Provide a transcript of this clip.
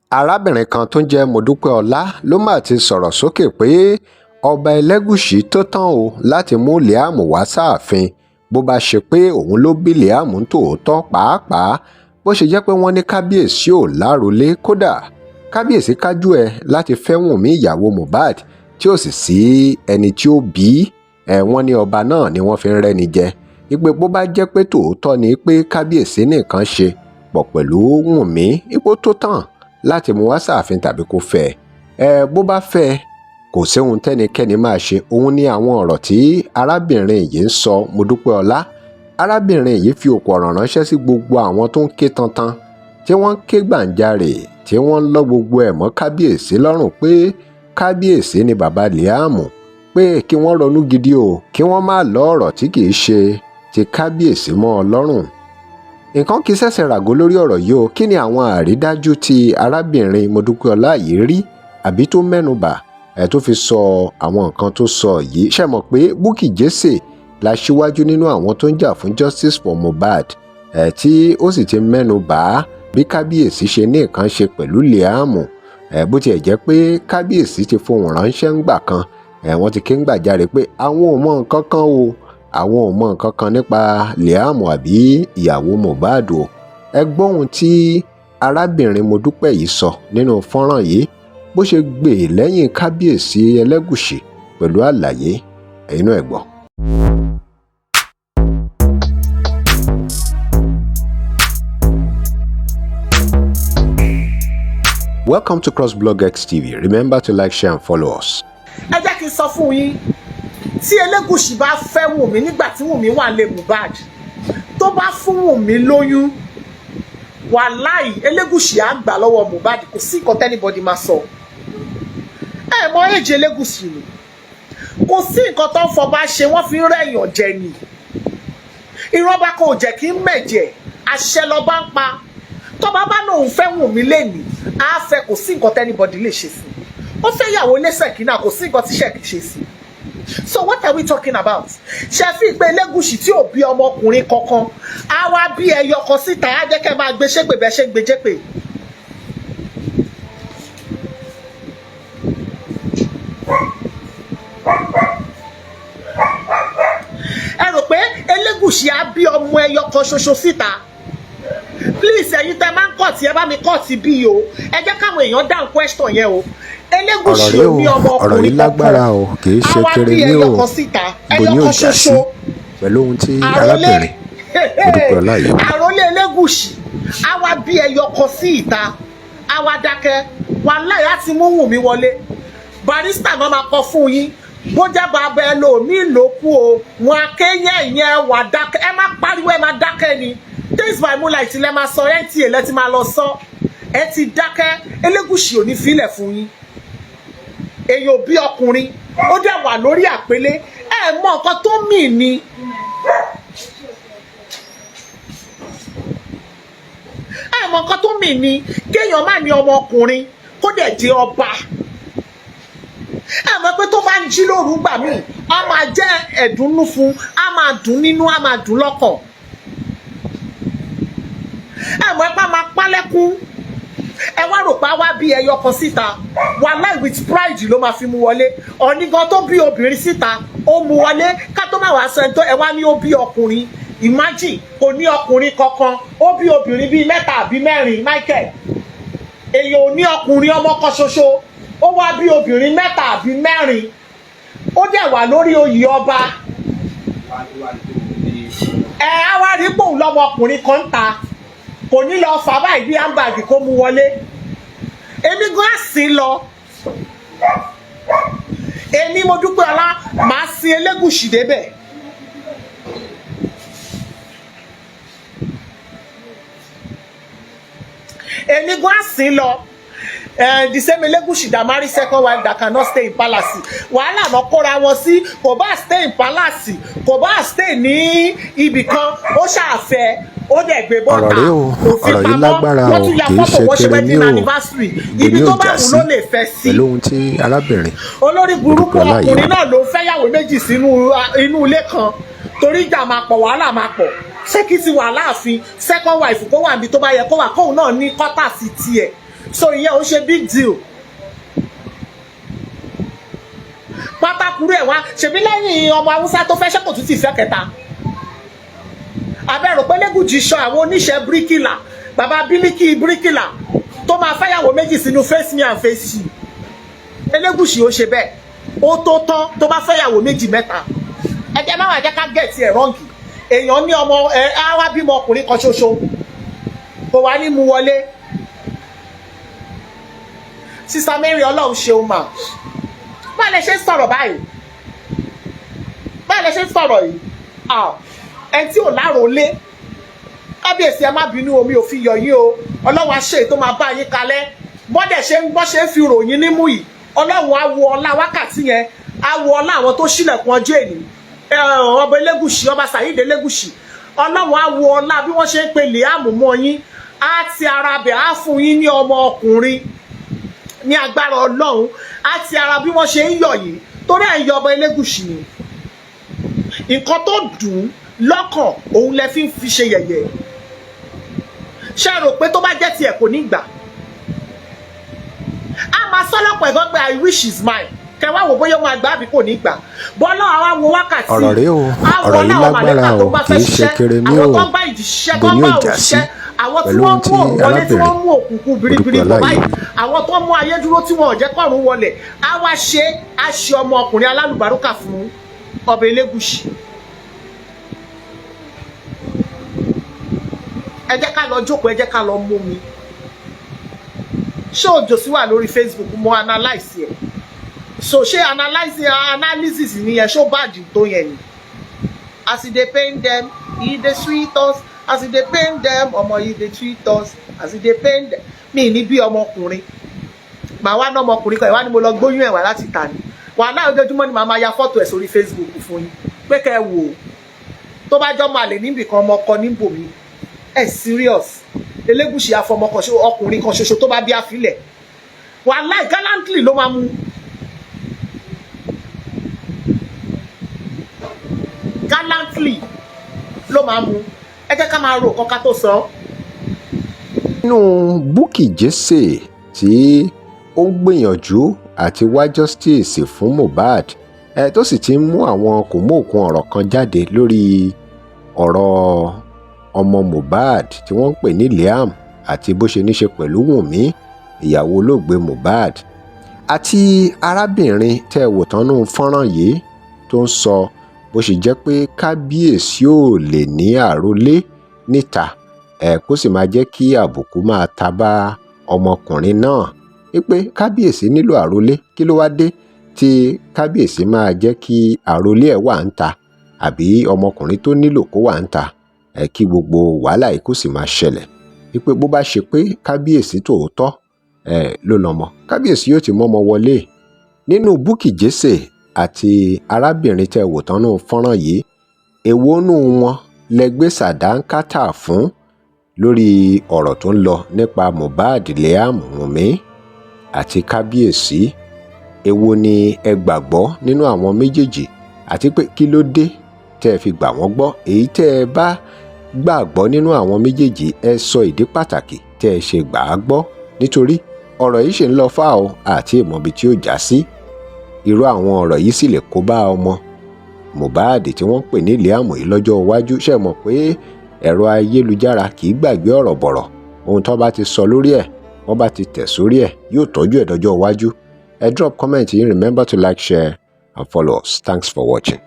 Arábìnrin kan tó ń jẹ́ Mọ́dúpẹ́ọlá ló má ti sọ̀rọ̀ sókè pé ọba Elégùṣì tó tán o láti mú Liam wá sáàfin, bó bá ṣe pé òun ló bí Liam tòótọ́, pàápàá bó ṣe jẹ́ pé wọ́n ní kábíyèsí ò lárólé, kódà kábíyèsí kájú ẹ̀ láti fẹ́ Wùnmí ìyàwó Mohbad, tí ó sì sí ẹni tí ó bí ẹ. Wọ́n ní ọba náà ni wọ́n fi ń rẹ́ni jẹ, wípé bó bá jẹ́ pé tòótọ́ ni pé kábíyèsí nìkan ṣe pọ̀ pẹ̀lú Wùnmí, ipò tó tán láti mú wá sáàfin tàbí kó fẹ́ ẹ. Bó bá fẹ́, kò séhun tẹ́nikẹ́ni máa ṣe. Òun ní àwọn ọ̀rọ̀ tí arábìnrin yìí ń sọ, Mọ́dúpẹ́ọlá. Arábìnrin yìí fi òkú ọ̀rọ̀ ránṣẹ́ sí gbogbo àwọn tó ń ké tantan, tí wọ́n ń ké gbàǹjarè, tí wọ́n ń lọ gbogbo ẹ̀ mọ́ kábíyèsí lọ́rùn pé kábíyèsí ni bàbá Liam, pé kí wọ́n ronú gidi o, kí wọ́n má lọ ọ̀rọ̀ tí kì í ṣe ti kábíyèsí mọ́ ọ lọ́rùn. Nǹkan kì í ṣẹ̀ṣẹ̀ ràgó lórí ọ̀rọ̀ yìí o. Kí ni àwọn àrídájú tí arábìnrin Mọ́dúpẹ́ọlá yìí rí àbí tó mẹ́nubà ẹ̀ tó fi sọ àwọn nǹkan tó sọ yìí? Ṣe mọ̀ pé Bukky Jesse la ṣíwájú nínú àwọn tó ń jà fún justice for Mohbad ẹ̀, tí ó sì ti mẹ́nu bà á bí kábíyèsí ṣe ní nǹkan ṣe pẹ̀lú Liam ẹ̀. Bó tiẹ̀ jẹ́ pé kábíyèsí ti fohùn ránṣẹ́ ńgbà kan ẹ̀, wọ́n ti ké ń gbàjarè pé àwọn ò mọ nǹkan kan o, àwọn ò mọ nǹkan kan nípa Liam àbí ìyàwó Mohbad o. Ẹ gbọ́ ohun tí arábìnrin Modúpẹ́ yìí sọ nínú fọ́nrán yìí, bó ṣe gbè lẹ́yìn kábíyèsí Ẹlẹ́gùṣì pẹ̀lú àlàyé. Ẹ̀yin náà ẹ gbọ́. Welcome to CrossBlog X TV. Remember to like, share and follow us. Ẹ jẹ́ kí n sọ fún yín, tí Elégùṣì bá fẹ́ Wùnmí nígbà tí Wùnmí wà lé Mohbad, tó bá fún Wùnmí lóyún, wàláì, Elégùṣì á gbà lọ́wọ́ Mohbad. Kò sí nǹkan t'anybody máa sọ. Ẹ mọ èjì Elégùṣì ni, kò sí nǹkan tó ń fọba ṣe, wọ́n fi ń rẹ̀yàn jẹ ni. Ìrọ̀bà kan ò jẹ́ kí ń mẹ̀jẹ̀, àṣẹ lọ́ba ń pa. Tọ́ba bá lóun fẹ́ Wùnmí lẹ́nìí, á fẹ́, kò sí nǹkan t'anybody lè ṣe sí. Ó fẹ́ yàwó lé Ṣèkínà, kò sí nǹkan tí Ṣèkí ṣe sí. So what are we talking about? Ṣe fi pé Elégùṣì tí ò bí ọmọkùnrin kankan, á wá bí ẹyọ kan síta, á jẹ́ kẹ́ máa gbé ṣépè bẹ́ẹ̀ ṣe ń gbé jépè. Ẹ rò pé Elégùṣì á bí ọmọ ẹyọ kan ṣoṣo síta? Please, ẹ̀yin tẹ́ máa ń kọ̀ tí ẹ bá mi kọ̀ tí bí o, ẹ jẹ́ káwọn èèyàn dáhùn question yẹn o. Ọ̀rọ̀ Elégùṣì rèé ò o. ní Ọ̀rọ̀ yìí ọmọkùnrin lágbára kankan, o, kì í á ṣe wá kéré bí ní ẹyọ o. kan síta, Bó ẹyọ ní ò kan já sí ṣoṣo. Pẹ̀lú ohun tí Àrólé arábìnrin Mọ́dúpẹ́ọlá yìí wí. Àrólé Elégùṣì á wá bí ẹyọ kan sí ìta, á wá dákẹ́. Wàláhì, á ti mú Wùnmí wọlé. Barrister náà máa kọ fún yín, bó jẹ́ bàbá ẹ lòmíì ló kú o, wọn akéyẹ̀ yẹn wà dákẹ́. Ẹ má pariwo, ẹ má dákẹ́ ni. Days by Moonlight lẹ máa sọ, NTA lẹ ti máa lọ sọ. Ẹ ti dákẹ́. Elégùṣì ò ní filẹ̀ fún yín. Èèyàn bí ọkùnrin, ó dẹ̀ wà lórí àpélé. Ẹ mọ nǹkan tó mì ní. Ẹ mọ nǹkan tó mì ní kéèyàn má ní ọmọkùnrin, kó dẹ̀ jẹ́ ọba. Ẹ mọ̀ pé tó bá ń jí lóru gbà míì, á máa jẹ́ ẹ̀dùnnú fún, á máa dùn nínú, á máa dùn lọ́kàn. Ẹ mọ̀ pé á máa pálẹ́kún. Ẹ wá rò pé á wá bí ẹyọ kan síta. Wàláì, with pride ló máa fi mú wọlé. Ọ̀ní gan tó bí obìnrin síta, ó mú wọlé, ká tó má wàá sọ ẹni tó ẹ wá ní ó bí ọkùnrin. Imagine, kò ní ọkùnrin kankan, ó bí obìnrin bíi mẹ́ta àbí mẹ́rin. Michael, èèyàn ò ní ọkùnrin ọmọ kan ṣoṣo, ó wá bí obìnrin mẹ́ta àbí mẹ́rin, ó dẹ̀ wà lórí oyè ọba. Ẹ á wá rí pòun lọ́mọkùnrin kan ń ta, kò ní lọ fà báyìí bí handbag kó mú wọlé. Èmi gan á sí lọ. Èmi Modúpẹ́ọlá màá sin Elégùṣì débẹ̀. Èmi gan á sí lọ. The same Elegushi that marry second wife that cannot stay in palace. Wàhálà náà kóra wọn sí. Kò bá stay in palace, kò bá stay ní ibì kan, ó ṣàfẹ́, ó dẹ̀ gbé Ọ̀rọ̀ bọ́ta, rèé o. kò fi Ọ̀rọ̀ yìí pamọ́. lágbára Wọ́n o, tún ya kì í fọ́tò, ṣe wọ́n ṣe kéré ní wedding o. anniversary. Bó Ibi ní ò tó bá já wù sí ló lè fẹ́ sí. Pẹ̀lú ohun tí arábìnrin Olórí burúkú Mọ́dúpẹ́ọlá yìí ọkùnrin wí. náà ló fẹ́yàwó méjì sínú inú ilé kan, torí ìjà máa pọ̀, wàhálà máa pọ̀. Ṣé kí ti wà láàfin, second wife kó wà níbi tó bá yẹ kó wà, kóun náà ní kọ́tà sí tiẹ̀. So ìyẹn ò ṣe big deal. Pátákùrú ẹ̀ wá ṣèbí lẹ́yìn ọmọ Haúsá tó fẹ́ ṣẹ́kò tún ti fẹ́ kẹta. Abẹ́rò pé Elégùṣì sọ àwọn oníṣẹ́ bíríkìlà, bàbá bílíkì bíríkìlà tó máa fẹ́yàwó méjì sínú face me and face you. Elégùṣì ó ṣe bẹ́ẹ̀, ó tó tán tó bá fẹ́yàwó méjì mẹ́ta. Ẹ jẹ́ má wàá jẹ́ ká get ẹ̀ wrong. Èèyàn ní ọmọ ẹ á wá bímọ ọkùnrin kan ṣoṣo, kò wá ní mú wọlé. Sister Mary, Ọlọ́run ṣeun mà. Báà lẹ ṣe ń sọ̀rọ̀ báyìí, báà lẹ ṣe ń sọ̀rọ̀ yìí, ẹ tí ò láròólé. Kábíyèsí, ẹ má bínú, omi ò fi yọ̀ yín o. Ọlọ́run á ṣe tó máa bá yín kalẹ̀. Bọ́dẹ̀ ṣe ń bọ́ ṣe ń fi ròyìn nímú yìí, Ọlọ́run á wo ọlá wákàtí yẹn, á wo ọlá àwọn tó ṣílẹ̀kùn ọjọ́ èní, ọba Elégùṣì, ọba Saheed Elégùṣì. Ọlọ́run á wo ọlá bí wọ́n ṣe ń pe Liam mọ́ yín, á ti ara bẹ̀ á fún yín ní ọmọ ọkùnrin ní agbára Ọlọ́run. Á ti ara bí wọ́n ṣe ń yọ̀ yìí, torí ẹ̀ ń yọ ọba Elégùṣì ni. Nǹkan tó dùn lọ́kàn òun lẹ fi ń fi ṣe yẹ̀yẹ́. Ṣe rò pé tó bá jẹ́ tiẹ̀ kò ní gbà á? Máa sọ lọ́pọ̀ ẹ̀gbọ́n pé "I wish is mine." Kẹwàá wò bóyá ó máa gbà àbí kò ní gbà. Bọ́lá àwa wo wákàtí. Ọ̀rọ̀ rèé o, ọ̀rọ̀ yìí lágbára o, kì í ṣe kéré-mí o. Àwọn tó ń bá ìjì ṣiṣẹ́, tó Bo ń ni bá ó já sí òṣìṣẹ́, àwọn tí pẹ̀lú wọ́n ohun tí mú òun wọlé, tí arábìnrin wọ́n mú òkùnkùn biribiri Modúpẹ́ọlá bọ̀ báyìí, yìí àwọn tó mú ayé dúró tí wọn ò jẹ́ kọ́run wọlẹ̀, á wá ṣe, á ṣe ọmọ ọkùnrin alálùbáríkà fún ọba Elégùṣì. Ẹ jẹ́ ká lọ jókòó, ẹ jẹ́ ká lọ mú mi. Ṣé òjò sí wà lórí Facebook? Mo analyse ẹ. So ṣé analyse analysis nìyẹn? Ṣó bad tó yẹn ni? As e dey pain dem, e dey sweet us. As e dey pain dem, ọmọ, e dey sweet us. As e dey pain dem. Mi ní bí ọmọkùnrin màá wá ná ọmọkùnrin kan, ìwá ni mo lọ gbóyún ẹ̀wà láti tà ní wàhálà. Ojoojúmọ́ ni màá máa ya fọ́tò ẹ̀ sórí Facebook fún yín pé kẹ́ ẹ wò ó. Tó bá jọ́ máa lè níbì kan, ọmọ ọkọ níbòmí ẹ serious. Elégùṣì afọmọkàn ọkùnrin kan ṣoṣo tó bá bí àfilẹ̀, wàhálà, gallantly ló máa mú. Gallantly ló máa mú. Ẹ jẹ́ ká máa ro nǹkan ká tó sọ. Nínú Bukky Jesse tí ó ń gbìyànjú àti wá justice fún Mohbad ẹ, tó sì ti ń mú àwọn kòmóòkun ọ̀rọ̀ kan jáde lórí ọ̀rọ̀ ọmọ Mohbad tí wọ́n ń pè ní Liam àti bó ṣe níṣe pẹ̀lú Wùnmí, ìyàwó olóògbé Mohbad, àti arábìnrin tẹ́ ẹ wò tán nínú fọ́nrán yìí tó ń sọ bó ṣe jẹ́ pé kábíyèsí ò lè ní àròlé níta ẹ̀, kó sì máa jẹ́ kí àbùkù máa ta bá ọmọkùnrin náà, wípé kábíyèsí nílò àròlé. Kí ló wá dé tí kábíyèsí máa jẹ́ kí àròlé ẹ̀ wà ń ta, àbí ọmọkùnrin tó nílò kó wà ń ta ẹ̀, kí gbogbo wàhálà yìí kó sì máa ṣẹlẹ̀? Wípé bó bá ṣe pé kábíyèsí tòótọ́ ẹ̀ ló lọ́mọ, kábíyèsí yóò ti mọ́mọ wọlé. Nínú Bukky Jesse àti arábìnrin tẹ́ wò tán nínú fọ́nrán yìí, èwo nù wọn lẹ gbé sàdánkátà fún lórí ọ̀rọ̀ tó ń lọ nípa Mohbad, Liam, Wunmi àti kábíyèsí? Èwo ni ẹ gbàgbọ́ nínú àwọn méjèèjì, àti pé kí ló dé tẹ́ ẹ fi gbà wọ́n gbọ́? Èyí tẹ́ ẹ bá gbàgbọ́ nínú àwọn méjèèjì, ẹ sọ ìdí pàtàkì tẹ́ ẹ ṣe gbà á gbọ́, nítorí ọ̀rọ̀ yìí ṣì ń lọ fà o, àti ìmọ̀bi tí ó já sí. Irú àwọn ọ̀rọ̀ yìí sì lè kó bá ọmọ Mohbad tí wọ́n ń pè ní Liam yìí lọ́jọ́ iwájú. Ṣe mọ̀ pé ẹ̀rọ ayélujára kì í gbàgbé ọ̀rọ̀ bọ̀rọ̀? Ohun tó bá ti sọ lórí ẹ̀, wọ́n bá ti tẹ̀ sórí ẹ̀, yóò tọ́jú ẹ̀ dọ́jọ́ iwájú. Ẹ drop comment yín. Remember to like, share and follow us. Thanks for watching.